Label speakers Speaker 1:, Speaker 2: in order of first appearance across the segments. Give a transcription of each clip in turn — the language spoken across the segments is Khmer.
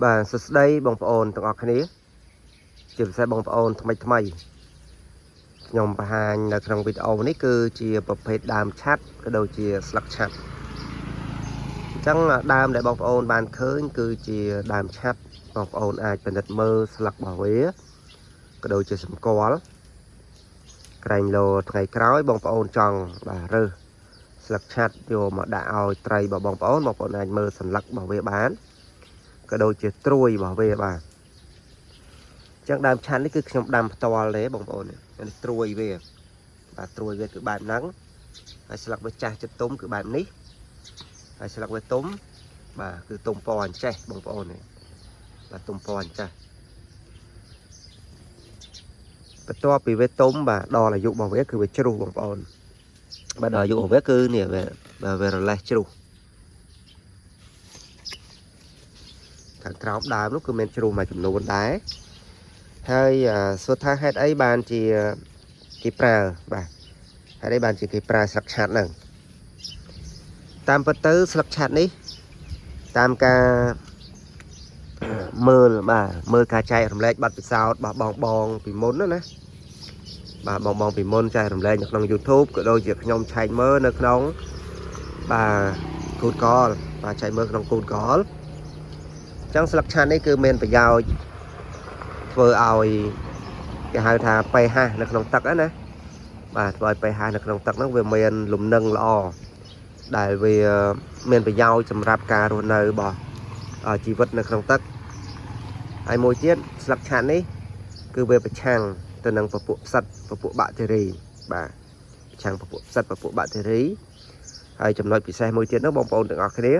Speaker 1: បាទសួស្តីបងប្អូនទាំងអស់គ្នាជាពិសេសបងប្អូនថ្មីថ្មីខ្ញុំបង្ហាញនៅក្នុងវីដេអូនេះគឺជាប្រភេទដើមឆាត់ក៏ដូចជាស្លឹកឆាត់អញ្ចឹងដើមដែលបងប្អូនបានឃើញគឺជាដើមឆាត់បងប្អូនអាចពិនិត្យមើលស្លឹករបស់វាក៏ដូចជាសម្គាល់ក្រែងលោថ្ងៃក្រោយបងប្អូនចង់បាទរើសស្លឹកឆាត់យកមកដាក់ឲ្យត្រីរបស់បងប្អូនបងប្អូនអាចមើលសន្លឹករបស់វាបានក៏ដូចជាត្រួយរបស់វាបាទអញ្ចឹងដើមឆាត់នេះគឺខ្ញុំដាំផ្ទាល់ទេបងប្អូននេះត្រួយវាបាទត្រួយវាគឺបែបហ្នឹងហើយស្លឹកវាចាស់ចិត្តទុំគឺបែបនេះហើយស្លឹកវាទុំបាទគឺទុំពណ៌អញ្ចេះបងប្អូននេះបាទទុំពណ៌អញ្ចេះបន្ទាប់ពីវាទុំបាទដល់អាយុរបស់វាគឺវាជ្រុះបងប្អូនបាទដល់អាយុរបស់វាគឺនេះវាបាទវារលេះជ្រុះខាងក្រោមដើមនោះគឺមានជ្រុះមួយចំនួនដែរហើយសួរថាហេតុអីបានជាគេប្រើបាទហេតុអីបានជាគេប្រើស្លឹកឆាត់ហ្នឹងតាមពិតទៅស្លឹកឆាត់នេះតាមការមើលបាទមើលការចែករំលែកបទពិសោធន៍របស់បងបងពីមុនណាបាទបងបងពីមុនចែករំលែកនៅក្នុង YouTube ក៏ដូចជាខ្ញុំឆែកមើលនៅក្នុងបាទ Google បាទឆែកមើលក្នុង Google អញ្ចឹងស្លឹកឆាត់នេះគឺមានប្រយោជន៍ធ្វើឲ្យគេហៅថា pH នៅក្នុងទឹកណាបាទធ្វើឲ្យ pH នៅក្នុងទឹកហ្នឹងវាមានលំនឹងល្អដែលវាមានប្រយោជន៍សម្រាប់ការរស់នៅរបស់ជីវិតនៅក្នុងទឹកហើយមួយទៀតស្លឹកឆាត់នេះគឺវាប្រឆាំងទៅនឹងពពួកផ្សិតពពួកបាក់តេរីបាទប្រឆាំងពពួកផ្សិតពពួកបាក់តេរីហើយចំណុចពិសេសមួយទៀតនោះបងប្អូនទាំងអស់គ្នា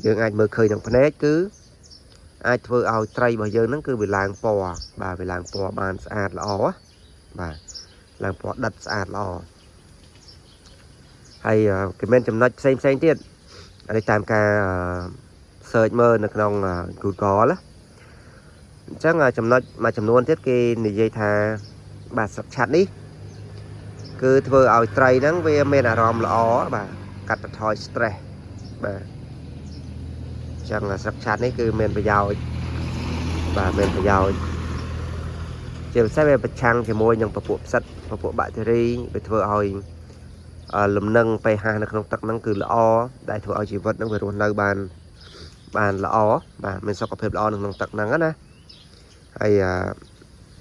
Speaker 1: យើងអាចមើលឃើញក្នុងភ្នែកគឺអាចធ្វើឲ្យត្រីរបស់យើងហ្នឹងគឺវាឡើងពណ៌បាទវាឡើងពណ៌បានស្អាតល្អបាទឡើងពណ៌ដិតស្អាតល្អហើយគេមានចំណុចផ្សេងផ្សេងទៀតនេះតាមការ search មើលនៅក្នុង Google ណាអញ្ចឹងចំណុចមួយចំនួនទៀតគេនិយាយថាបាទស្លឹកឆាត់នេះគឺធ្វើឲ្យត្រីហ្នឹងវាមានអារម្មណ៍ល្អបាទកាត់បន្ថយ stress បាទអញ្ចឹងស្លឹកឆាត់នេះគឺមានប្រយោជន៍បាទមានប្រយោជន៍ជាពិសេសវាប្រឆាំងជាមួយនឹងពពួកផ្សិតពពួកបាក់តេរីវាធ្វើឲ្យលំនឹង pH នៅក្នុងទឹកហ្នឹងគឺល្អដែលធ្វើឲ្យជីវិតហ្នឹងវារស់នៅបានបានល្អបាទមានសុខភាពល្អនៅក្នុងទឹកហ្នឹងណាហើយ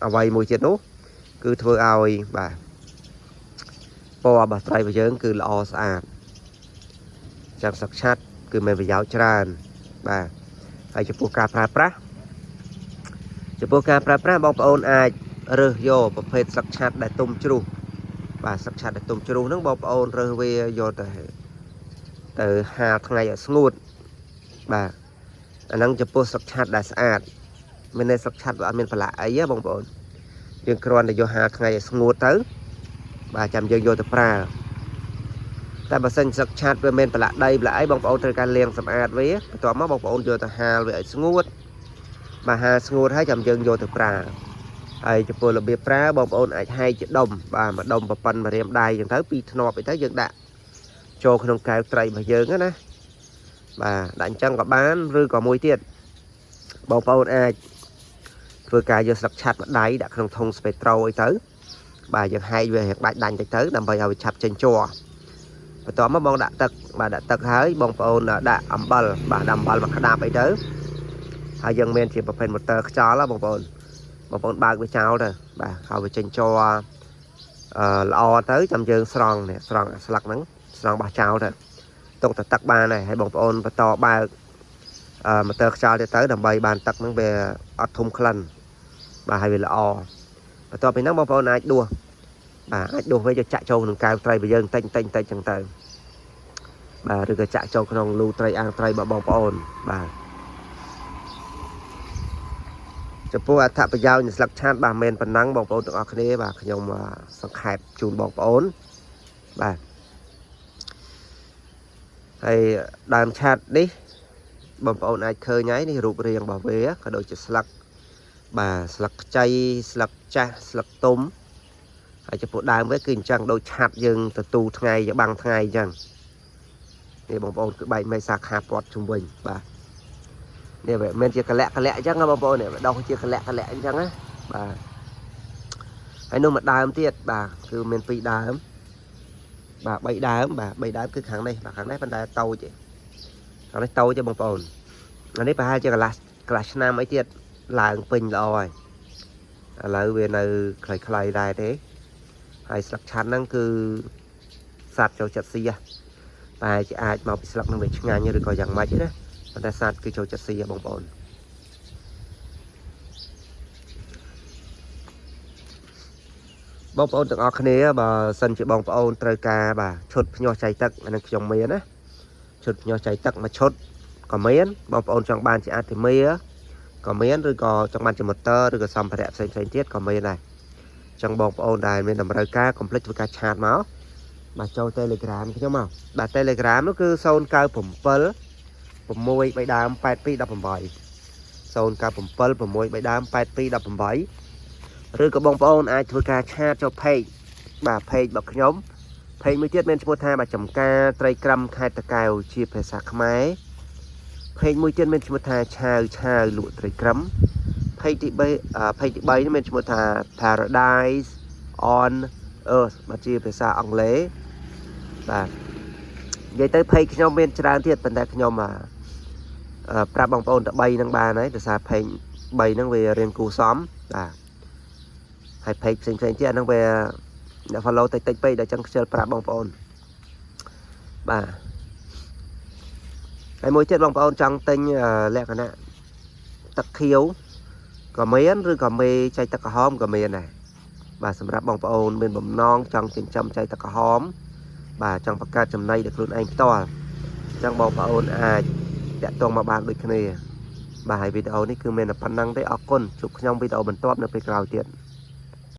Speaker 1: អ្វីមួយទៀតនោះគឺធ្វើឲ្យបាទពណ៌របស់ត្រីរបស់យើងគឺល្អស្អាតចឹងស្លឹកឆាត់គឺមានប្រយោជន៍ច្រើនបាទហើយចំពោះការប្រើប្រាស់ចំពោះការប្រើប្រាស់បងប្អូនអាចរើសយកប្រភេទស្លឹកឆាត់ដែលទុំជ្រុះបាទស្លឹកឆាត់ដែលទុំជ្រុះហ្នឹងបងប្អូនរើសវាយកទៅទៅហាលថ្ងៃឲ្យស្ងួតបាទអាហ្នឹងចំពោះស្លឹកឆាត់ដែលស្អាតមានន័យស្លឹកឆាត់វាអត់មានប្រឡាក់អីទេបងប្អូនយើងគ្រាន់តែយកហាលថ្ងៃឲ្យស្ងួតទៅបាទចាំយើងយកទៅប្រើតែបើសិនស្លឹកឆាត់វាមានប្រឡាក់ដីប្រឡាក់អីបងប្អូនត្រូវការលាងសម្អាតវាបន្ទាប់មកបងប្អូនយកទៅហាលវាឲ្យស្ងួតបាទហាលស្ងួតហើយចាំយើងយកទៅប្រើហើយចំពោះរបៀបប្រើបងប្អូនអាចហែកជាដុំបាទមួយដុំប្រប៉ុនមួយរៀមដៃអញ្ចឹងទៅពីរធ្នាប់អីទៅយើងដាក់ចូលក្នុងកែវត្រីរបស់យើងណាបាទដាក់អញ្ចឹងក៏បានឬក៏មួយទៀតបងប្អូនអាចធ្វើការយកស្លឹកឆាត់មួយដៃដាក់ក្នុងធុងស្ពេត្រូអីទៅបាទយើងហែកវារៀងដាច់ដាញ់តិចទៅដើម្បីឲ្យវាឆាប់ចេញជ័របន្ទាប់មកបងដាក់ទឹកបាទដាក់ទឹកហើយបងប្អូនដាក់អំបិលបាទដាក់អំបិលមួយក្តាប់អីទៅហើយយើងមានជាប្រភេទម៉ូទ័រខ្យល់បងប្អូនបងប្អូនបើកវាចោលទៅបាទហើយវាចេញជ័រអឺល្អទៅចាំយើងស្រង់នេះស្រង់អាស្លឹកហ្នឹងស្រង់បោះចោលទៅទុកតែទឹកបានហើយហើយបងប្អូនបន្តបើកអឺម៉ូទ័រខ្យល់ទៀតទៅដើម្បីបានទឹកហ្នឹងវាអត់ធុំក្លិនបាទហើយវាល្អបន្ទាប់ពីហ្នឹងបងប្អូនអាចដួសបាទអាចដួសវាយកចាក់ចូលក្នុងកែវត្រីរបស់យើងតិចតិចតិចចឹងទៅបាទឬក៏ចាក់ចូលក្នុងលូត្រីអាងត្រីរបស់បងប្អូនបាទចំពោះអត្ថប្រយោជន៍នៃស្លឹកឆាតបាទមិនប៉ុណ្ណឹងបងប្អូនទាំងអស់គ្នាបាទខ្ញុំសង្ខេបជូនបងប្អូនបាទហើយដើមឆាតនេះបងប្អូនអាចឃើញហើយនេះរូបរាងរបស់វាក៏ដូចជាស្លឹកបាទស្លឹកខ្ចីស្លឹកចាស់ស្លឹកទុំហើយចំពោះដើមវាគឺអញ្ចឹងដូចឆាត់យើងទទួលថ្ងៃបាំងថ្ងៃអញ្ចឹងនេះបងប្អូនគឺបែកមេសាខាព័ទ្ធជុំវិញបាទ នេះវាមានជាកលៈកលៈអញ្ចឹងណាបងប្អូននេះវាដុះជាកលៈកលៈអញ្ចឹងណាបាទហើយនោះមួយដើមទៀតបាទគឺមានពីរដើមបាទបីដើមបាទបីដើមគឺខាងនេះបាទខាងនេះប៉ុន្តែតូចទេខាងនេះតូចទេបងប្អូនអានេះប្រហែលជាកន្លះកន្លះឆ្នាំអីទៀតឡើងពេញល្អហើយឥឡូវវានៅខ្លីៗដែរទេហើយស្លឹកឆាន់ហ្នឹងគឺសត្វចូលចិត្តស៊ីហ៎ប្រហែលជាអាចមកពីស្លឹកហ្នឹងវាឆ្ងាញ់ឬក៏យ៉ាងម៉េចណាប៉ុន្តែសត្វគឺចូលចិត្តស៊ីហ៎បងប្អូន បងប្អូនទាំងអស់គ្នាបើសិនជាបងប្អូនត្រូវការបាទឈុតភ្ញាស់ចៃទឹកអានឹងខ្ញុំមានណាឈុតភ្ញាស់ចៃទឹកមួយឈុតក៏មានបងប្អូនចង់បានជាអាទិមាក៏មានឬក៏ចង់បានជាម៉ូទ័រឬក៏សម្ភារៈផ្សេងផ្សេងទៀតក៏មានដែរចង់បងប្អូនដែលមានតម្រូវការកុំភ្លេចធ្វើការ chat មកបាទចូល Telegram ខ្ញុំមកបាទ Telegram នោះគឺ097 6 3ដើម8218 097 6 3ដើម8218ឬក៏បងប្អូនអាចធ្វើការ chat ចូល page បាទ page របស់ខ្ញុំ page មួយទៀតមានឈ្មោះថាបាទចំការត្រីក្រឹមខេត្តតាកែវជាភាសាខ្មែរ page មួយទៀតមានឈ្មោះថាឆាវឆាវលក់ត្រីក្រឹម page ទី3 page ទី3នេះមានឈ្មោះថា Paradise on Earth បាទជាភាសាអង់គ្លេសបាទនិយាយទៅ page ខ្ញុំមានច្រើនទៀតប៉ុន្តែខ្ញុំប្រាប់បងប្អូនតែ3ហ្នឹងបានហើយដោយសារ page 3ហ្នឹងវារៀងគួរសមបាទហើយ page ផ្សេងៗទៀតអាហ្នឹងវាអ្នក follow តិចតិចពេកដល់ចឹងខ្ជិលប្រាប់បងប្អូនបាទហើយមួយទៀតបងប្អូនចង់ទិញលក្ខណៈទឹកខៀវក៏មានឬក៏មេចៃទឹកក្រហមក៏មានដែរបាទសម្រាប់បងប្អូនមានបំណងចង់ចិញ្ចឹមចៃទឹកក្រហមបាទចង់បង្កើតចំណីដោយខ្លួនឯងផ្ទាល់អញ្ចឹងបងប្អូនអាចតាក់ទងមកបានដូចគ្នាបាទហើយវីដេអូនេះគឺមានតែប៉ុណ្ណឹងទេអរគុណជួបខ្ញុំវីដេអូបន្ទាប់នៅពេលក្រោយទៀត។